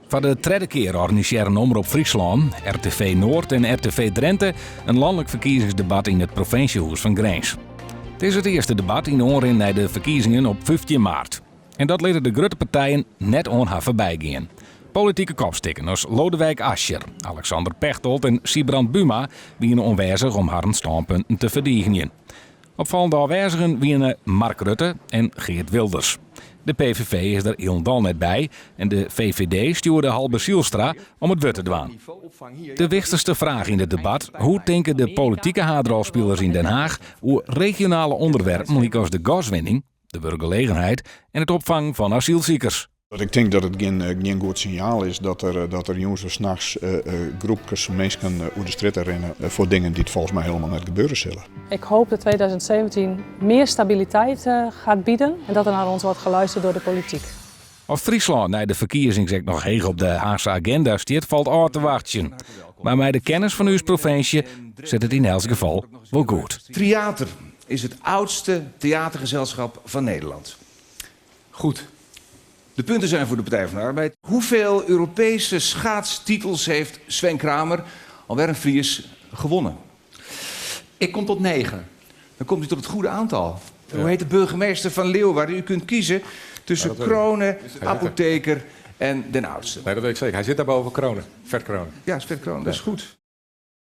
Foar de tredde kear organisearren Omrop Fryslân, RTV Noord en RTV Drenthe in lanlik ferkiezingsdebat yn it provinsjehûs fan Grins. It is it earste debat yn de oanrin nei de ferkiezingen op 15 maart. En dat litte de grutte partijen net oan har foarby gean. Politike kopstikken as Lodewijk Asscher, Alexander Pechtold en Sybrand Buma wiene oanwêzich om harren stânpunten te ferdigenjen. Opfallende ôfwêzigen wiene Mark Rutte en Geert Wilders. De PVV is der hielendal net by en de VVD stjoerde Halbe Zijlstra om it wurd te dwaan. De wichtichste fraach yn it debat, hoe tinke de politike haadrolspilers yn Den Haag oer regionale ûnderwerpen lykas de gaswinning, de wurkgelegenheid en it opfangen fan asylsikers? Ik tink dat it gjin goed sinjaal is dat der, dat der jûns of nachts groepkes minsken oer de strjitte rinne foar dingen dy't folgens my hielendal net gebeure sille. Ik hoop dat 2017 meer stabiliteit gaat bieden en dat er naar ons wordt geluisterd door de politiek. Oft Fryslân nei de ferkiezings ek noch heech op de Haachske aginda stiet, falt ôf te wachtsjen. Mar mei de kennis fan ús provinsje sit it yn elts gefal wol goed. Tryater is het oudste theatergezelschap van Nederland. Goed. De punten zijn voor de Partij van de Arbeid. Hoeveel Europese schaatstitels heeft Sven Kramer, alweer een Fries, gewonnen? Ik kom tot 9. Dan komt u tot het goede aantal. Hoe heet de burgemeester van Leeuwarden? U kunt kiezen tussen Ja, dat weet ik. Crone, Apotheker en Den Oudste. Nee, dat weet ik zeker. Hij zit daar boven Crone. Ferd Crone. Ja, is Ferd Crone, dat is goed.